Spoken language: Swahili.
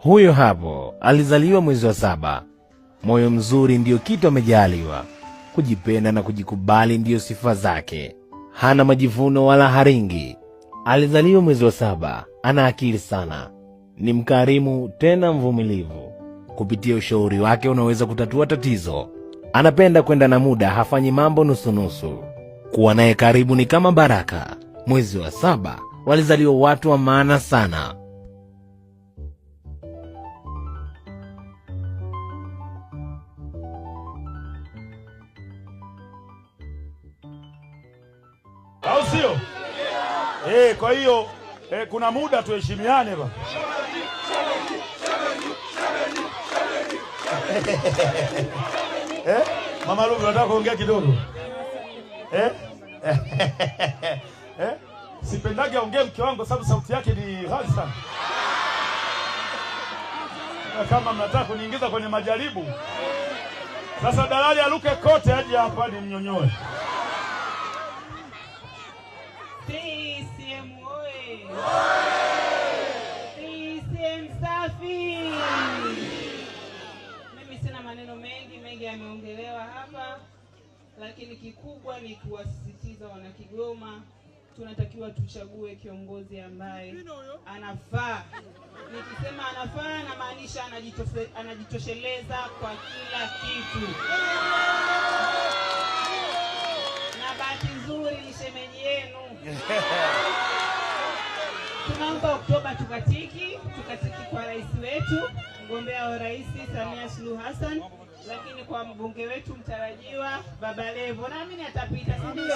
Huyo hapo alizaliwa mwezi wa saba. Moyo mzuri ndiyo kitu amejaliwa, kujipenda na kujikubali ndiyo sifa zake. Hana majivuno wala haringi. Alizaliwa mwezi wa saba, ana akili sana, ni mkarimu tena mvumilivu. Kupitia ushauri wake unaweza kutatua tatizo. Anapenda kwenda na muda, hafanyi mambo nusunusu. Kuwa naye karibu ni kama baraka. Mwezi wa saba walizaliwa watu wa maana sana. Au sio? Kwa hiyo kuna muda tuheshimiane ba. Mama Luvi, unataka kuongea kidogo? Sipendage aongee mke wangu sababu sauti yake ni ghali sana. Na kama mnataka kuniingiza kwenye majaribu, sasa dalali aluke kote aje hapa nimnyonyoe. CCM oye! CCM safi! Mimi sina maneno mengi, mengi yameongelewa hapa, lakini kikubwa ni kuwasisitiza Wanakigoma, tunatakiwa tuchague kiongozi ambaye anafaa. Nikisema anafaa, namaanisha anajitosheleza kwa kila kitu. Na bahati nzuri ni shemeji yenu. Tunaomba Oktoba tukatiki kwa rais wetu, mgombea wa rais Samia Suluhu Hassan, lakini kwa mbunge wetu mtarajiwa Baba Levo, naamini atapita, si ndio?